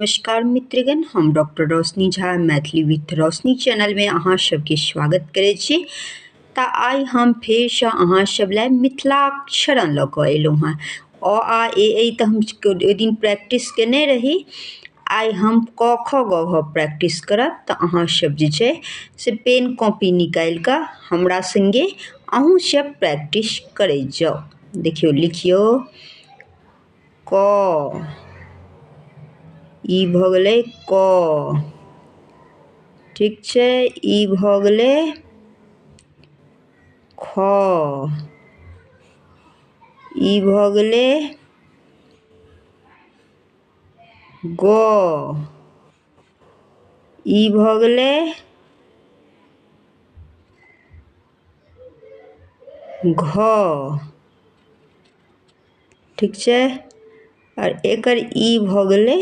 नमस्कार मित्रगण, हम डॉक्टर रोशनी झा मैथिली विथ रोशनी चैनलमे अहाँ सबके स्वागत करै छी। तऽ आइ हम फेरसँ अहाँ सब लए मिथिलाक्षर लऽ कऽ एलहुँ हँ। अ आ ए ऐ तऽ हम ओहि दिन प्रैक्टिस केने रही। आइ हम क ख ग घ प्रैक्टिस करब। तऽ अहाँ सब जे छै से पेन कॉपी निकालि कऽ हमरा सङ्गे अहूँ सब प्रैक्टिस करैत जाउ। देखियौ, लिखियौ क, ई भऽ गेलै क, ठीक छै। ई भऽ गेलै ख, ई भऽ गेलै ग, ई भऽ गेलै घ, ठीक छै। आओर एकर ई भऽ गेलै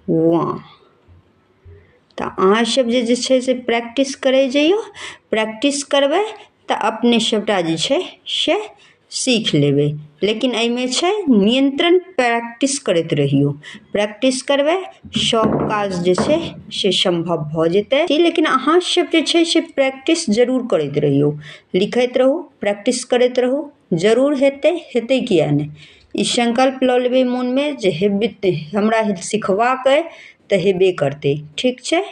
वा। तऽ अहाँ सब जे छै से प्रैक्टिस करै जइयौ। प्रैक्टिस करबै तऽ अपने सबटा जे छै से सीख लेबै। लेकिन एहिमे छै नियंत्रण, प्रैक्टिस करैत रहियौ। प्रैक्टिस करबै, सब काज जे छै से सम्भव भऽ जेतै। लेकिन अहाँ सब जे छै से प्रैक्टिस जरूर करैत रहियौ, लिखैत रहू, प्रैक्टिस करैत रहू, जरूर हेतै। हेतै किए नहि? ई संकल्प लऽ लेबै मोनमे जे हेबे, हमरा सिखबाक अइ तऽ हेबे करतै। ठीक छै।